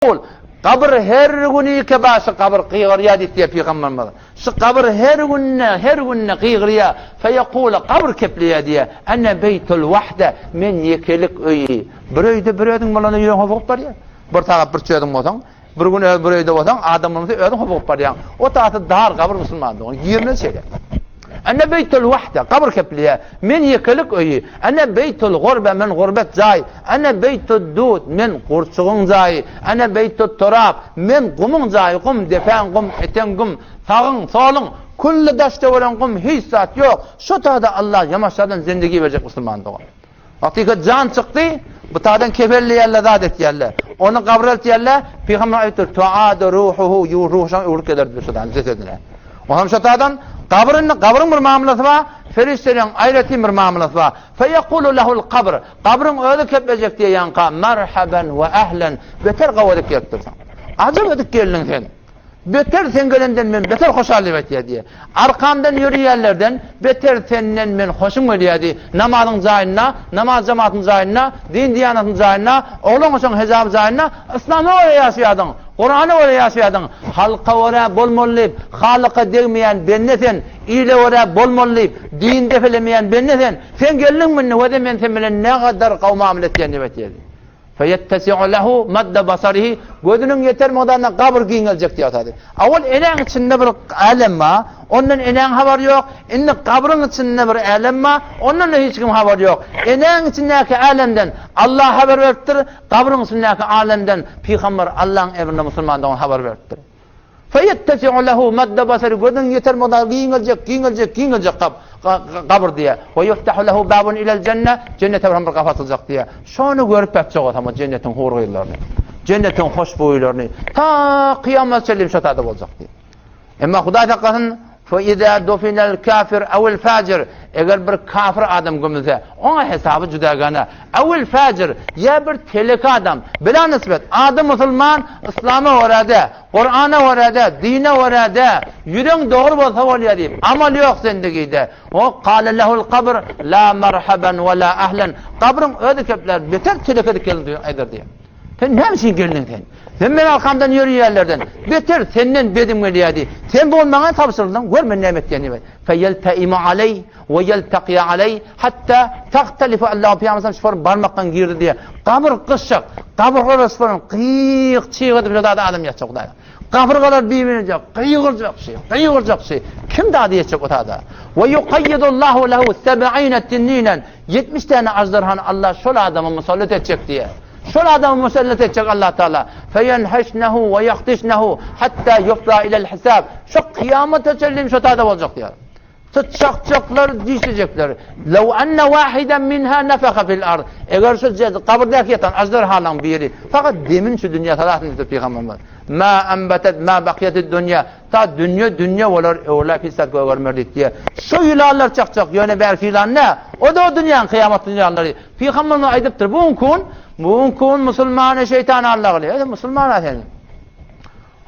Ol, Gabyr her günike başy gabyr gygyrýar diýip diýýär pygamberimiz. Şu gabyr her günde, her günde gygyrýar. Feýekule, gabyr kepleýär diýýär. Ene beýtul wahde, men ýekelik öýi. Bir öýde bir özüň bolanda ýüregiň hopugyp barýar. Bir sagat bir çözüň bolsaň, bir gün öz bir öýde bolsaň, adam bolmasa özüň hopugyp barýaň. O tasy dar gabyr musulman dogan. Girmez şeýle. Ene beýtul wahde, gabyr kepleýär. Men ýekelik öýi. Ene beýtul gurbe, men gurbet jaý. Ene beýtud dud, men gurçugyň jaýy. Ene beýtut turab, men gumuň jaýy, gum, depäň gum, eteň gum, sagyň, soluň, külli daş-töweregiň gum, hiç zat ýok. Şo taýda Allah ýamaşjadan zindigi berjek musulman dogan. Wagtyka jan çykdy, bu taýdan kefenleýärler, zat etýärler. Ony gabra eltýärler, pygamber aýdypdyr, Tuadu ruhuhu, ruhy şoňa öwrülip geler diýip şo taýdan jesedine. Onam şo taýdan gabyr indi gabyryň bir mamlasy bar, perişdeleriň aýratyn bir mamlasy bar. Feýekulu lehul kabr, Gabryň özi keplejek diýýänka, Merheben we ehlen, beter gawy edip gelipdirsiň. Ajap edip geldiň sen. Beter sen gelenden men beter hoşal diýip aýtýar diýýär. Arkamdan ýörýänlerden beter senden men hoşum gelýär diý. Namazyň jaýynda, namaz jematyň jaýynda, din-diýanatyň jaýynda, oglan-goşaň hejaby jaýynda yslama görä ýaşaýardyň, Kurana görä ýaşaýardyň. Halka görä bolmaly diýip, Halyka degmeýän bende sen, ile görä bolmaly diýip, din depelemeýän bende sen. Sen geldiňmi indi wede men sen bilen nägadar gowy mamla etýän diýip aýtýar. Feýettesi'u lehu madda basarihi gözüniň ýeter mukdarynda gabyr giňeljek diýip aýtady. Awal enäň içinde bir älem bar, ondan enäň habary ýok. Indi gabryň içinde bir älem bar, ondan-da hiç kim habary ýok. Enäň içindäki älemden Allah habar beripdir, gabryň içindäki alemden pygamber Allaň emrine musulman dogan habar beripdir. Feýettesi'u lehu madda basari gözüniň ýeter mukdary giňeljek, giňeljek, giňeljek gap, gabyr diýýär. We ýuftahu lehu babun ilel jenne, jennete baran bir gapy açyljak diýýär. Şony görüp ýatjak bolsam, o jennetiň hur gyzlaryny, jennetiň hoşboýlaryny, ta kyýamat çenli şo taýda boljak diýýär. Emma Hudaý saklasyn, Fe izâ dufinel kâfir evil fâcir, eger bir kafir adam gömülse, oňa hesaby juda gana. Evil fâcir, ýa bir telek adam, bila nisbet, ady musulman, yslama görä-de, Kurana görä-de, dine görä-de, ýüregiň dogry bolsa bolýar diýip, amal ýok sendegide. O kâle lehul kabr, lâ merhaben we lâ ehlen, gabryň özi keplär, beter telek edip gelin aýdar diýýär. Sen näme üçin geldiň sen? Sen meniň arkamdan ýörýänlerden beter senden bedim gelýärdi. Sen bu gün maňa tabşyryldyň, gör men näme etýän diýip. Feýelteimu aleý we ýeltakiýa aleý hatta tahtalifu Allahu pygamber şular barmakdan girdi diýýär. Gabyr gyşyk, gabyrgalar şular gyýyk çyg edip şo zada adam ýatjak Hudaý. Gabyrgalar bir-birine gygyrjak şy, gygyrjak şy. Kim dady ýetjek o zada? We yukayyidullahu lehu seb'ine tinninen 70 täne aždarhany Allah şol adama musallat etjek diýýär. Şol adamy musallat etjek Allah Taala. Feýenheşnehu we ýahdişnehu hatta ýufza ilel hisab. Şo kyýamata çenli şo taýda boljak diýýär. Syçjakjaklar, dişlejekler. Law anna wahidan minha nafaha fil ard. Eger şu gabyrdaky ýatan aždarhalaň biri fakat demin şu dünýä salasyn diýdi pygamberimiz. Ma anbatat ma baqiyatud dunýa. Ta dünýe dünýe bolar, öwrüläp hiç zat gögermer diýdi diýýär. Şu ýylanlar çakjak, ýöne bärki ýylan nä? O-da o dünýäň kyýamatly ýylanlary. Pygamberimiz aýdypdyr, bu gün bu gün musulmany şeýtan allagyly. Ey musulman sen.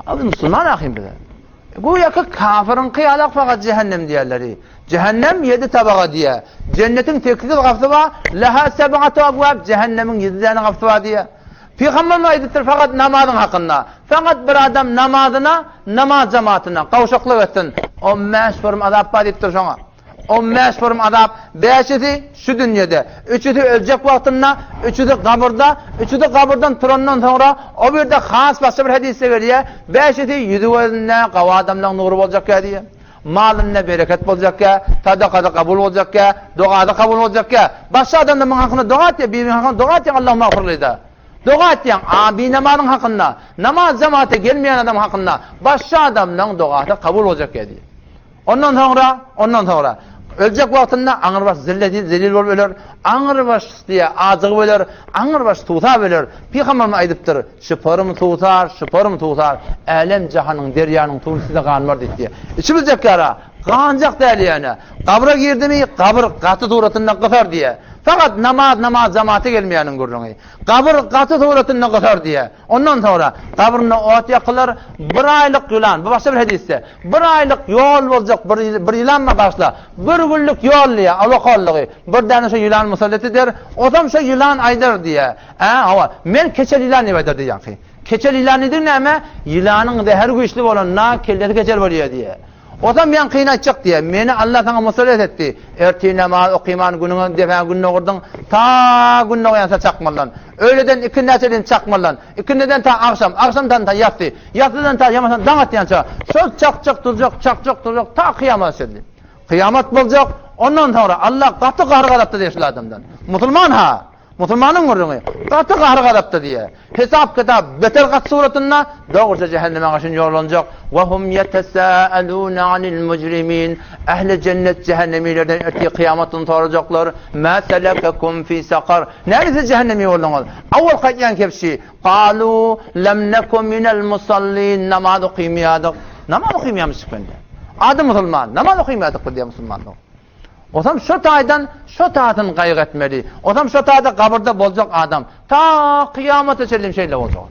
Abi musulman ahim bize. Güýä ki kafiriňki ýalak fakat cehennem diýerleri. Cehennem ýedi tabaga diýýär. Jennetiň 800 gapysy bar. Leha seb'atu abwab, cehennemiň ýedi däne gapysy bar diýýär. Pygamberimiz aýdypdyr fakat namazyň hakynda. Fakat bir adam namazyna, namaz jematyna gawşaklyk etsin. 15 forum azap bar diýipdir şoňa. 15 forum azap, bäşisi şu dünýede, üçüsi öljek wagtynda, üçüsi gabyrda, üçüsi gabyrdan turandan soňra, o birde has başga bir hadysda gelýär, bäşisi ýüzi gözünde gawy adamlaryň nury boljak ýa diýýär. Malynda bereket boljakýa, sadakasy kabul boljakýa, dogasy kabul boljakýa. Başga adamlar muň hakynda doga etýär, biriniň hakynda doga etýäň Allahumma magfirli-da. Doga etýäň, a binamazyň hakynda, namaz jemata gelmeýän adam hakynda başga adamlaryň dogasy kabul boljakýa diýýär. Ondan soňra, ondan soňra öljek wagtynda aňrybaş zilleti zelil bolup öler, aňrybaş diýýär, ajygyp öler, aňrybaş suwsap öler. Pygamberimiz aýdypdyr, Şyparym suwsar, şyparym suwsar, älem-jahanyň, derýanyň suwuny size ganmar diýip diýýär. Içibiljek ýara, ganjak däl ýöne. Gabra girdimi, gabyr gaty suratynda gysar diýýär. Fakat namaz, namaz jamaata gelmeýäniň gürrüňi. Gabyr gaty suratynda gysar diýýär. Ondan soňra gabrynda ot ýakylar, bir aýlyk ýylan, bu başga bir hadysda, bir aýlyk ýol boljak bir, bir ýylan bar başla, bir günlük ýol diýýär, alakallygy, bir däne şo ýylan musallat eder, osam şo ýylan aýdar diýýär. Ä, hawa, men keçel ýylan diýip aýdar diýýär. Keçel ýylan diýdigi näme? Ýylanyň zäheri güýçli bolanda kellesi keçel bolýar diýýär. Osam ýaňkyny aýtjak diýýär. Meni Alla saňa musallat etdi. Ertir namaz okyman günüňe depäňe gün dogurdyň. Ta gün dogýança çakmalydan. Öýleden ikindä çenli çakmalydan. Ikindiden ta agşam, agşamdan ta ýassy. Ýassydan ta ýamasam daň atýança. Şol çakjak durjak, çakjak durjak ta kyýamata çenli. Kyýamat boljak, ondan soňra Alla gaty gahar-gazapda diýýär şul adamdan. Musulman ha! Musulmanyň gürrüňi, gaty gahar-gazapda diýýär. Hesap-kitap beter gaty suratynda, dogruça jähenneme gaşyn ýollanjak. Wa hum ýetesâelûne anil mujrimin. Ähli jennet jähennemilerden ertir kyýamat güni sorajaklar, Mâ selekekum fî sakar. Näme siz jähennemi bolduňyz? Awalky aýtýan kebşi, Galû lem neku minel musallin. Namaz okymýardyk. Namaz okymýarmyş bende. Ady musulman, namaz okymýardyk biz diýýär musulmanlar. Osam şo taýdan şo taýdan gaýgy etmeli. Osam şo taýda gabyrda boljak adam. Ta kyýamata çenli şeýle boljak.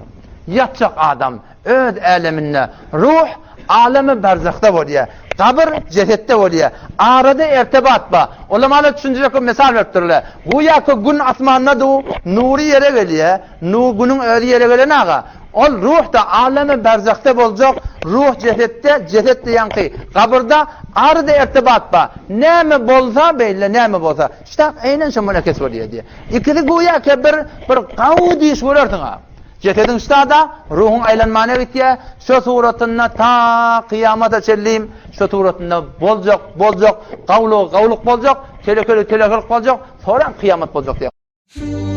Ýatjak adam öz äleminde ruh alemi berzahda bolýar. Gabyr jesetde bolýar. Arada ertebat bar. Ulamalar düşünjek bir mysal beripdirler. Güýä ki gün asmanda du, nury ýere gelýär. Nu günüň özi ýere gelen aga. Ol ruh-da alemi berzahda boljak, ruh jesetde, jeset-de ýaňky gabyrda, arada ertebat bar. Näme bolsa beýle, näme bolsa. Ştak eýnen şo munakes bolýar diýýär. Ikisi güýäki bir bir gawy diş görersiň-a. Jesediň ştada, ruhuň aýlanmana gitýär. Şo suratynda ta kyýamata çenli şo suratynda boljak, boljak, gawlugy gawluk boljak, telekeligi telekelik boljak, soram kyýamat boljak diýýär.